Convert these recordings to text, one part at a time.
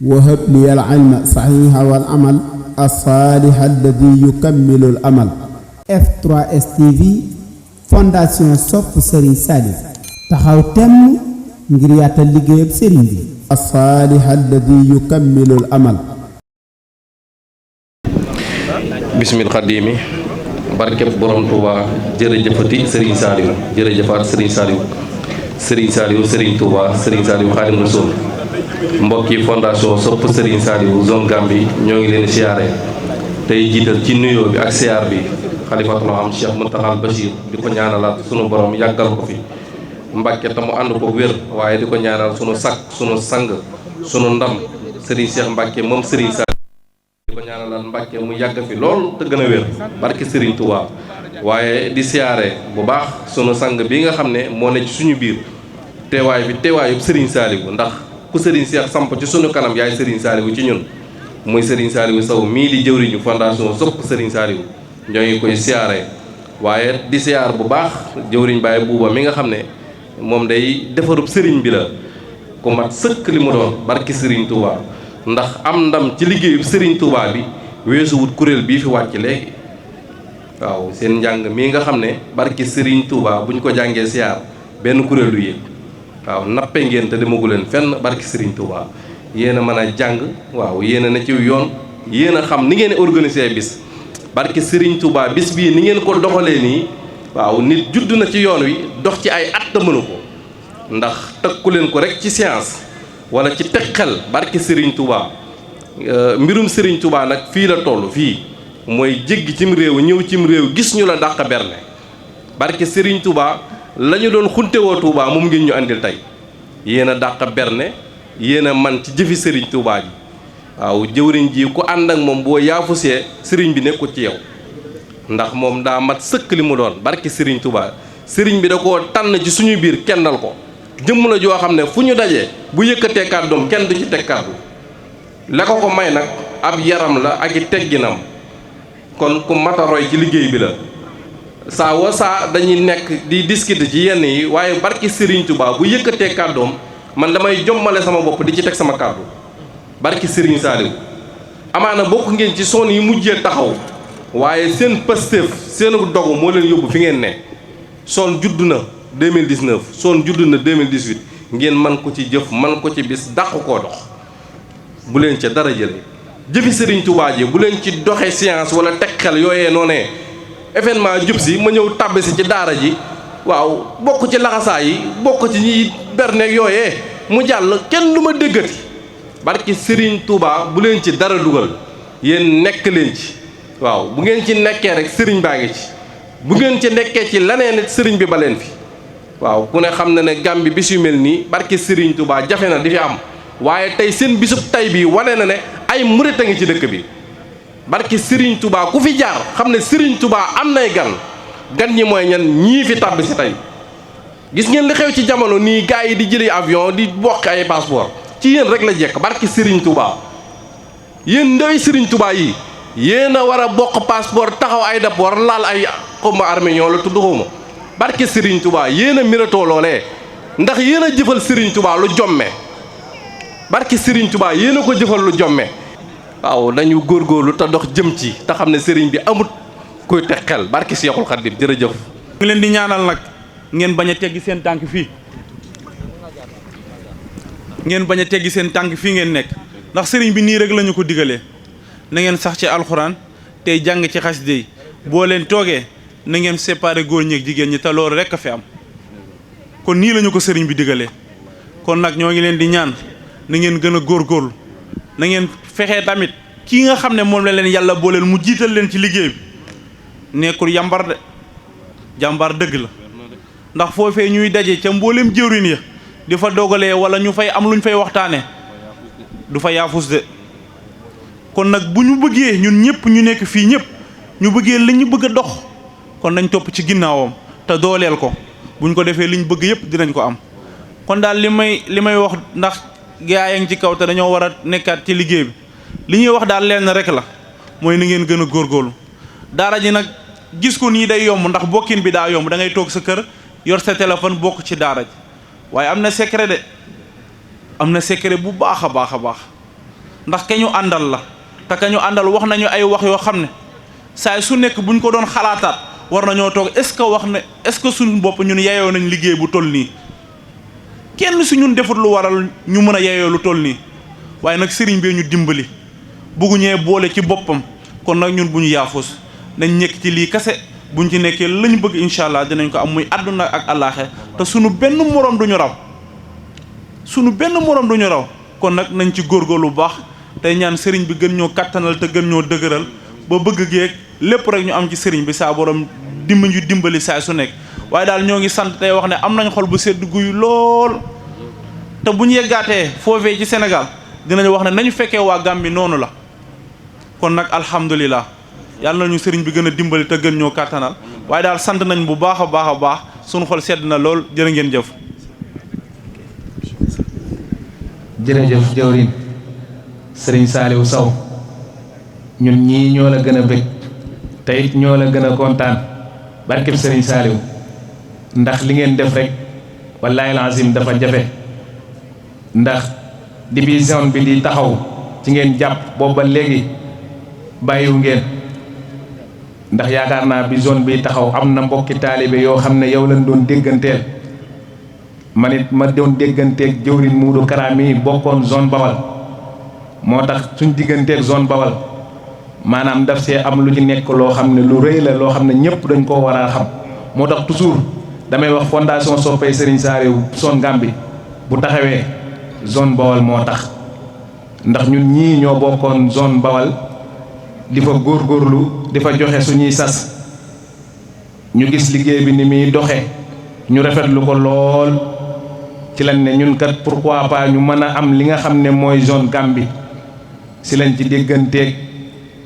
وهب لي العلم صحيح والعمل الصالح الذي يكمل الأمل. F3S TV Fondation Sopp Serigne Saliou taxaw temm ngir yaatal liggéeyab Serigne bi. الصالح الذي يكمل الأمل. bismil xadimi barkeb borom Touba jërëjëfati Serigne Saliou jërëjëfaat Serigne Touba Serigne Saliou Xaadimu Rasuul mbokki fondation Sopp Serigne Saliou zone Gambie ñoo ngi leen siyaare tey jiital ci nuyoo bi ak siyaar bi xalifatul am Cheikh Mountakha Bachir di ko ñaanalaat sunu borom yàggal ko fi Mbàkke te mu ànd ko wér waaye di ko ñaanal sunu sunu sang sunu ndam Serigne Cheikh Mbàkke moom Serigne Saliou di ko ñaanalaat Mbàkke mu yàgg fi lool te gën a wér barke Serigne Touba waaye di siyaare bu baax sunu sang bi nga xam ne moo ne ci suñu biir teewaayu Serigne Saliou ndax ku Serigne Cheikh samp ci sunu kanam yaay Serigne Saliou ci ñun muy Serigne Saliou Sow mii di jëwriñu fondation Sopp Serigne Saliou ñoo ngi koy siyaare waaye di siyaar bu baax jëwriñ Baye Buuba mi nga xam ne moom day defarub Serigne bi la ku mat sëkk li mu doon barki Serigne Touba ndax am ndam ci liggéeyub Serigne Touba bi weesuwut kuréel bii fi wàcc léegi waaw seen njàng mii nga xam ne barki Serigne Touba buñ ko jàngee siyaar benn kuréel du yéeg waaw nappe ngeen te demagu leen fenn barki Serigne Touba yéen a mën a jàng waaw yéen a na ci yoon yéen a xam ni ngeen organiser bis barki Serigne Touba bis bii ni ngeen ko doxalee nii waaw nit judd na ci yoon wi dox ci ay at mënu ko ndax tëkku leen ko rek ci science wala ci teg xel barki Serigne Touba mbirum Serigne Touba nag fii la toll fii mooy jéggi cim réew ñëw cim réew gis ñu la dàq berne barki Serigne Touba la ñu doon xuntewoo Touba moom ngeen ñu andil tey yéen a dàq berne yéen a man ci jëfi Serigne Touba ji waaw jëwriñ ji ku ànd ak moom boo yaafusee Serigne bi nekkul ci yow ndax moom daa mat sëkk li mu doon barki Serigne Touba Serigne bi da koo tànn ci suñu biir kennal ko jëmm la joo xam ne fu ñu dajee bu yëkkatee kàddoom kenn du ci teg kàddu la ko may nag ab yaram la ak i tegginam kon ku mata roy ci liggéey bi la saa wa saa dañuy nekk di discuter ci yenn yi waaye barki Serigne Touba bu yëkkatee kàddoom man damay jommale sama bopp di ci teg sama kàddu barki Serigne Saliou amaana bokk ngeen ci son yi mujjee taxaw waaye seen Pastef seen dogu moo leen yóbbu fi ngeen ne son judd na 2019 son judd na 2018 ngeen man ko ci jëf man ko ci bis dàq koo dox bu leen ca dara jële jëfi Serigne Touba ji bu leen ci doxe science wala teg xel yooyee noonee événement jub si ma ñëw tàbbi si ci daara ji waaw bokk ci laxasaa yi bokk ci ñiy berneeg yooyee mu jàll kenn du ma déggati barki Serigne Touba bu leen ci dara dugal yéen nekk leen ci waaw bu ngeen ci nekkee rek Serigne baa ngi ci bu ngeen ci nekkee ci laneen it Serigne bi ba leen fi waaw ku ne xam na ne Gàmbi bis yu mel nii barki Serigne Touba jafe na di fi am waaye tey seen bisub tay bi wane na ne ay murit a ngi ci dëkk bi barki Serigne Touba ku fi jaar xam ne Serigne Touba am nay gan ñi mooy ñan ñii fi tàbbi si tey gis ngeen li xew ci jamono nii gars yi di jëli avion di bokk ay passeport ci yéen rek la jekk barki Serigne Touba yéen ndawi Serigne Touba yi yéen a war a bokk passeport taxaw ay dapor laal ay xawma arménion la tudd xawma barki Serigne Touba yéen a miratoo loolee ndax yéen a jëfal Serigne Touba lu jomme barki Serigne Touba yéen a ko jëfal lu jomme waaw dañu góorgóorlu te dox jëm ci te xam ne Serigne bi amut koy teg xel barki Seexul Xaddim jërëjëf. ngi leen di ñaanal nag ngeen bañ a teggi seen tànk fii ngeen bañ a teggi seen tànk fii ngeen nekk ndax Serigne bi nii rek lañu ko digalee na ngeen sax ci alxuraan tey jàng ci xasida yi boo leen toogee na ngeen séparé góor ñi ak jigéen ñi te loolu rek a fi am kon nii lañu ko Serigne bi digalee kon nag ñoo ngi leen di ñaan na ngeen gën a góorgóorlu na ngeen fexee tamit kii nga xam ne moom la leen yàlla booleel mu jiital leen ci liggéey bi nekkul yambar de jàmbar dëgg la ndax foofee ñuy daje ca mboolem jëwrin ya di fa dogalee wala ñu fay am luñ fay waxtaane du fa yaafus de kon nag bu ñu bëggee ñun ñëpp ñu nekk fii ñëpp ñu bëggee li ñu bëgg a dox kon nañ topp ci ginnaawam te dooleel ko buñ ko defee liñ bëgg yëpp dinañ ko am kon daal li may wax ndax gaa yaa ngi ci kaw te dañoo war a nekkaat ci liggéey bi li ñuy wax daal leen rek la mooy na ngeen gën a góorgóorlu daara ji nag gis ko nii day yomb ndax bokkin bi daa yomb da ngay toog sa kër yor sa téléphone bokk ci daara ji waaye am na secret de am na secret bu baax a baax a baax ndax ke ñu àndal la te ka ñu àndal wax nañu ay wax yoo xam ne saa su nekk buñ ko doon xalaataat war nañoo toog est-ce que suñu bopp ñun yeyoo nañ liggéey bu toll nii kenn su ñun defut lu waral ñu mën a yeyoo lu toll nii waaye nag sëriñ bee ñu dimbali bugguñee boole ci boppam kon nag ñun bu ñu yaafus nañ nekk ci lii kase buñ ci nekkee lañ bëgg incha allah dinañ ko am muy àdduna ak àllaaxe te sunu benn moroom duñu raw kon nag nañ ci góorgóorlu bu baax tey ñaan sëriñ bi gën ñoo kattanal te gën ñoo dëgëral ba bëgg geeg lépp rek ñu am ci sëriñ bi saa borom dimbali saa su nekk waaye daal ñoo ngi sant tey wax ne am nañ xol bu sedd guy lool te bu ñu yeggaatee foofee ci Sénégal dinañ wax ne nañu fekkee waa Gàmbi noonu la kon nag alhamdulilah yàlla nañu sëriñ bi gën a dimbali te gën ñoo kàttanal waaye daal sant nañ bu baax a baax suñu xol sedd na lool jërë ngeen jëf. jërëjëf jawrin sëriñ Saliou Sow ñun ñii ñoo la gën a bëgg te it ñoo la gën a kontaan barkeb sëriñ Saliou ndax li ngeen def rek wallaahi lazim dafa jafe ndax division bi di taxaw ci ngeen jàpp boobu ba léegi bàyyiwu ngeen ndax yaakaar naa bi zone bi taxaw am na mbokki taalibe yoo xam ne yow lañ doon dégganteel man it ma doon dégganteeg jëwriñ Muudu Kara mi bokkoon zone Bawal moo tax suñ digganteeg zone Bawal maanaam daf see am lu ci nekk loo xam ne lu rëy la loo xam ne ñëpp dañ koo war a xam moo tax toujours damay wax fondation Soppey Serigne Saliou zone Gàmbi bu taxawee zone Bawal moo tax ndax ñun ñii ñoo bokkoon zone Bawal di fa góorgóorlu di fa joxe suñuy sas ñu gis liggéey bi ni muy doxe ñu rafetlu ko lool ci lañ ne ñun kat pourquoi pas ñu mën a am li nga xam ne mooy zone Gàmbi si lañ ci dégganteeg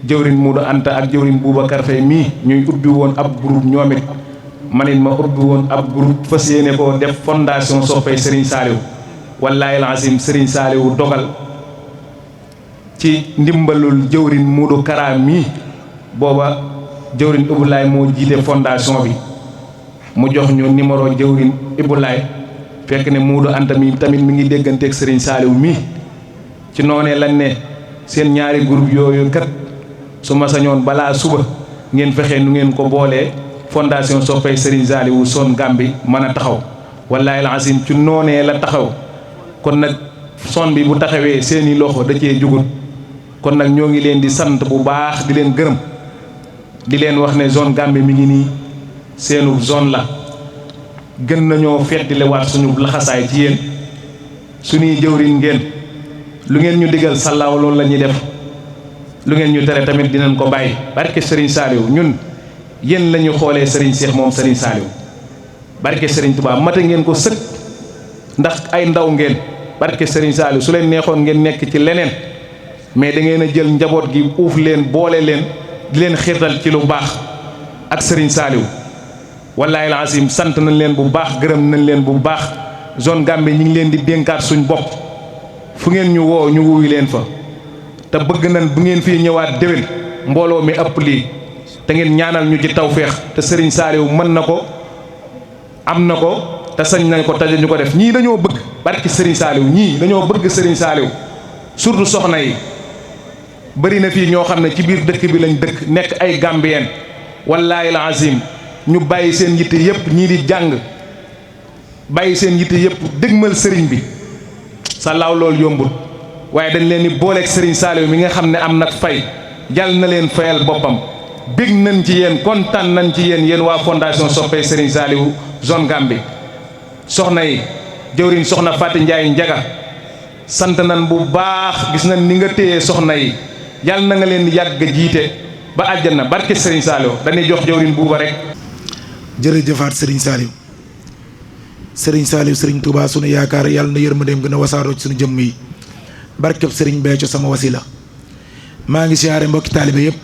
jëwriñ Muudu Anta ak jëwriñ Boubacar Faye mii ñuy ubbi woon ab groupe ñoom it man it ma ubbi woon ab groupe fas yéene koo def fondation Soppey Serigne Saliou wallaahi lazim Serigne Saliou dogal ci ndimbalul jëwriñ Muudu Kara mii booba jëwriñ Ibulaay moo jiite fondation bi mu jox ñu numéro jëwriñ Ibulaay fekk ne Muudu Anta mi tamit mi ngi dégganteeg Serigne Saliou mii ci noonee lañ ne seen ñaari groupe yooyu kat su ma sañoon balaa suba ngeen fexe nu ngeen ko boolee fondation Soppey Serigne Saliou zone Gàmbi mën a taxaw wallaahi lazim ci noonee la taxaw kon nag son bi bu taxawee seeni loxo da cee jugut kon nag ñoo ngi leen di sant bu baax di leen gërëm di leen wax ne zone Gàmbi mi ngi nii seenu zone la gën nañoo feddilewaat suñu laxasaay ci yéen suñuy jëwriñ ngeen lu ngeen ñu digal sallaaw loolu la ñuy def lu ngeen ñu tere tamit dinañ ko bàyyi barke Serigne Saliou ñun yéen la ñu xoolee Serigne Cheikh moom Serigne Saliou barke Serigne Touba mate ngeen ko sëkk ndax ay ndaw ngeen barke Serigne Saliou su leen neexoon ngeen nekk ci leneen mais da ngeen a jël njaboot gi uuf leen boole leen di leen xiirtal ci lu baax ak Serigne Saliou wallaahi lazim sant nañ leen bu baax gërëm nañ leen bu baax zone Gàmbi ñu ngi leen di dénkaat suñ bopp fu ngeen ñu woo ñu wuyu leen fa te bëgg nañ bu ngeen fii ñëwaat déwén mbooloo mi ëpp lii te ngeen ñaanal ñu ci tawféex te Serigne Saliou mën na ko am na ko te sañ nañ ko te ñu ko def ñii dañoo bëgg barki Serigne Saliou ñii dañoo bëgg Serigne Saliou surtout soxna yi bëri na fii ñoo xam ne ci biir dëkk bi lañ dëkk nekk ay Gambien wallaahi lazim ñu bàyyi seen yitte yëpp ñii di jàng bàyyi seen yitte yëpp dëgmal sëriñ bi sàllaaw loolu yombul waaye dañ leen di booleeg Serigne Saliou mi nga xam ne am nag fay jàll na leen fayal boppam bég nañ ci yéen kontaan nañ ci yéen waa fondation Soppey Serigne Saliou zone Gàmbi soxna yi jëwriñ soxna Fatou Ndiaye Njaga sant nañ bu baax gis nañ ni nga téye soxna yi yàlla na nga leen yàgg jiite ba àjjana barke Serigne Saliou dañuy jox jëwriñ buuba rek. jërëjëfaat Serigne Saliou Serigne Touba sunu yaakaar yàlla na yërmandeem gën a wasaaroo ci sunu jëmm yi barkeb Serigne Béthio sama wasila maa ngi siyaare mbokki taalibe yëpp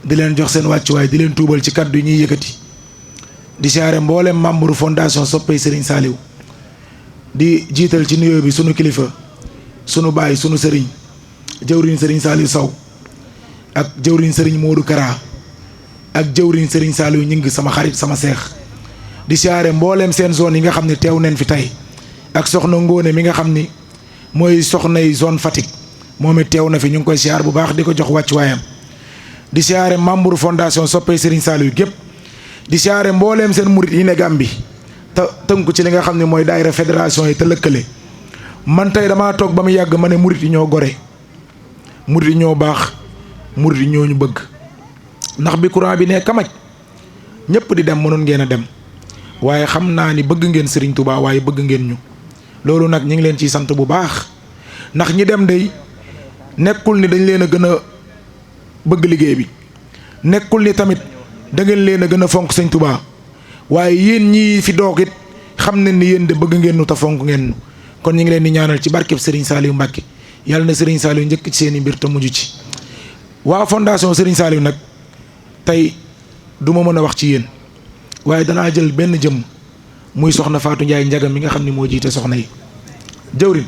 di leen jox seen wàccuwaay di leen tuubal ci kaddu yi ñuy yëkkati di siyaare mboolem membre fondation Soppey Serigne Saliou di jiital ci nuyoo bi sunu kilifa sunu baay sunu Serigne jëwriñ Serigne Saliou Sow ak jëwriñ Serigne Modou Kara ak jëwriñ Serigne Saliou ñu ngi sama xarit sama seex di siyaare mbooleem seen zone yi nga xam ne teew neen fi tey ak soxna Ngóone mi nga xam ni mooy soxnay zone Fatick moom it teew na fi ñu ngi koy siyaar bu baax di ko jox wàccuwaayam di siyaare membre fondation soppey Serigne Saliou gépp di siyaare mbooleem seen murit yi ne Gàmbi te tënku ci li nga xam ne mooy daayira fédération yi te lëkkale man tey damaa toog ba mu yàgg ma ne murit yi ñoo gore murit yi ñoo baax murit yi ñoo ñu bëgg ndax bi courant bi ne kamaj ñëpp di dem mënoon ngeen a dem waaye xam naa ni bëgg ngeen Serigne Touba waaye bëgg ngeen ñu loolu nag ñu ngi leen ciy sant bu baax ndax ñi dem day nekkul ni dañ leen a gën a bëgg liggéey bi nekkul ni tamit da ngeen leen a gën a fonk Sëñ Touba waaye yéen ñii fi doog it xam nañ ni yéen de bëgg ngeen nu te fonk ngeen nu kon ñu ngi leen di ñaanal ci barkeb Serigne Saliou Mbacke yàlla na Serigne Saliou njëkk ci seen i mbir te mujj ci waa fondation Serigne Saliou nag tey du ma mën a wax ci yéen waaye danaa jël benn jëmm muy soxna Fatou Ndiaye Ndiaga mi nga xam ne moo jiite soxna yi jëwrin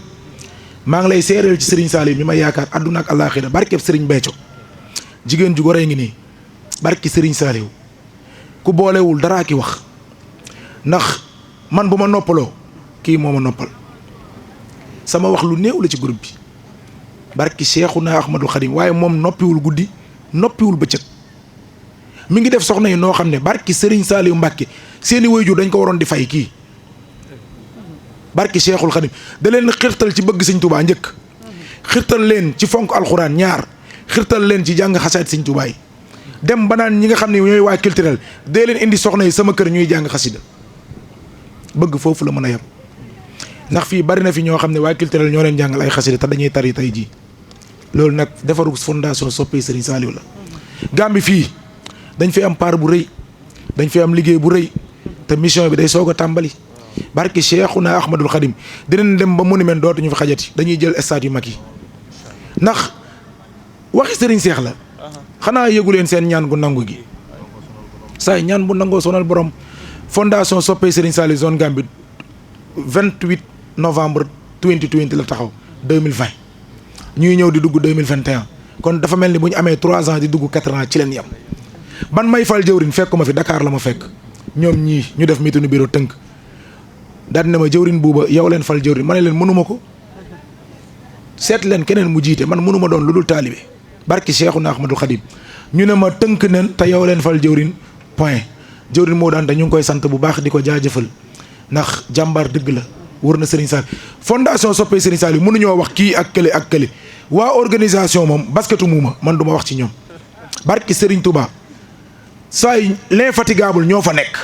maa ngi lay seereel ci Serigne Saliou mi ma yaakaar àdduna ak àllaaxira barkeb Serigne Béthio jigéen ju goree ngi nii barki Serigne Saliou ku boolewul daraa ki wax ndax man bu ma noppaloo kii moo ma noppal sama wax lu néew la ci groupe bi barki Cheikhouna Ahmadul Khadim waaye moom noppiwul guddi noppiwul bëccëg mi ngi def soxna yi noo xam ne barki Serigne Saliou Mbacke seeni waajur dañ ko waroon di fay kii barki Cheikhul Khadim da leen xirtal ci bëgg Sëñ Touba njëkk xirtal leen ci fonk alxuraan ñaar xirtal leen ci jàng xasaat Sëñ Touba yi dem ba naan ñi nga xam ne ñooy waa culturel dee leen indi soxna yi sama kër ñuy jàng xasida bëgg foofu la mën a yem ndax fii bari na fi ñoo xam ne waa culturel ñoo leen jàngal ay xasida te dañuy tari tey jii loolu nag defaru fondation soppey Serigne Saliou la Gàmbi fii dañ fi am part bu rëy dañ fi am liggéey bu rëy te mission bi day soog a tàmbali barki Cheikhouna Ahmadul Khadim dinañ dem ba monument dootuñu fi xajati dañuy jël stade yu mag yi ndax waxi Serigne Cheikh la xanaa yëgu leen seen ñaan gu nangu gi saay ñaan bu nangoo sonal borom fondation soppey Serigne Saliou zone Gambie 28 novembre 2020 la taxaw 2020 ñuy ñëw di dugg 2021 kon dafa mel ni bu ñu amee 3 ans di dugg 4 ans ci leen yem ban may fal jëwrin fekkuma fi Dakar la ma fekk ñoom ñii ñu def mitinu bureau tënk daal ne ma jëwrin buuba yow leen fal jëwrin ma ne leen mënuma ko seet leen keneen mu jiite man mënuma doon lu dul taalibe barki Cheikhouna Ahmadul Khadim ñu ne ma tënk nen te yow leen fal jëwrin point jëwrin moo daan te ñu ngi koy sant bu baax di ko jaajëfal ndax jàmbaar dëgg la wër na Serigne Saliou fondation soppey Serigne Saliou mënuñoo wax kii ak kële ak kële waa organisation moom basketu muuma man du ma wax ci ñoom barki Serigne Touba saay l'infatigable ñoo fa nekk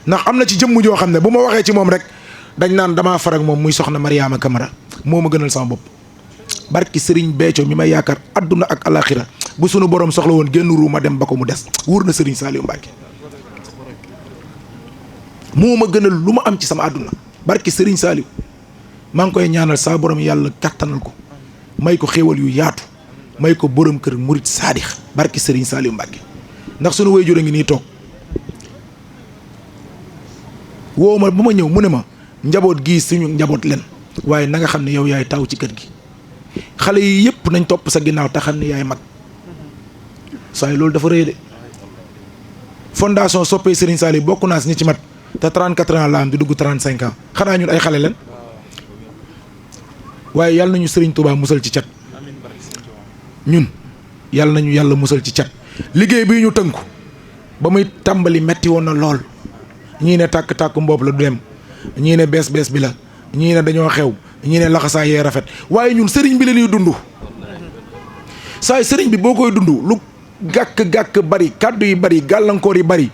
ndax am na ci jëmm joo xam ne bu ma waxee ci moom rek dañ naan damaa farag moom muy soxna Mariama Camara moo ma gënal sama bopp barki Serigne Béthio mi may yaakaar adduna ak alaxira bu sunu borom soxla woon génn ruu ma dem ba ko mu des wóor na Serigne Saliou Mbacke moo ma gënal lu ma am ci sama àdduna barki Serigne Saliou maa ngi koy ñaanal saa borom yàlla kattanal ko may ko xéewal yu yaatu may ko borom kër murit saadix barki Serigne Saliou Mbacke ndax sunu waajur a ngi nii toog woo ma ba ma ñëw mu ne ma njaboot gii suñu njaboot len waaye na nga xam ne yow yaay taw ci kër gi xale yi yëpp nañ topp sa ginnaaw te xam ne yaay mag saa yi loolu dafa rëy de fondation soppey Serigne Saliou bokk naa si ñi ci mat te 34 ans la am di dugg 35 ans xanaa ñun ay xale leen waaye yàlla nañu Serigne Touba musal ci cat ñun yàlla nañu yàlla musal ci cat liggéey bii ñu tënku ba muy tàmbali metti woon na lool ñii ne tàkk-tàkk mboob la du dem ñii ne bees bees bi la ñii ne dañoo xew ñii ne laxasaa yee rafet waaye ñun sëriñ bi la ñuy dund saay sëriñ bi boo koy dund lu gàkk-gàkk bari kàddu yi bari gàllankoor yi bari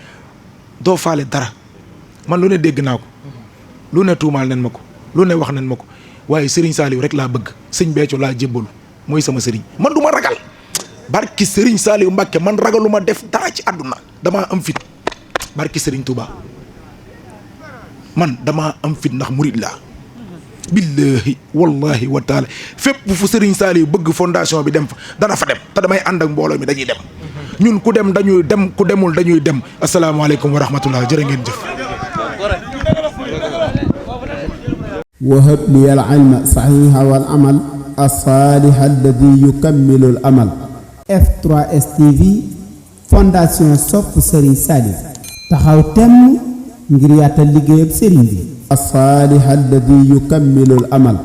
doo faale dara man lu ne dégg naa ko lu ne tuumaal nen ma ko lu ne wax nen ma ko waaye Serigne Saliou rek laa bëgg sëñ Béthio laa jébbalu mooy sama sëriñ man du ma ragal barki Serigne Saliou Mbacke man ragaluma def dara ci àdduna damaa am fit barki Serigne Touba man damaa am fit ndax murid laa billahi wallahi wa taala fépp fu Serigne Saliou bëgg fondation bi dem fa dana fa dem te damay ànd ak mbooloo mi dañuy dem ñun ku dem dañuy dem ku demul dañuy dem asalaamaaleykum wa rahmatullah jërë ngeen jëf وهب لي العلم صحيح والعمل الصالح الذي يكمل الأمل F3S TV fondation sopp Serigne Saliou taxaw temm ngir yaatal liggéeyam Serigne bi الصالح الذي يكمل الأمل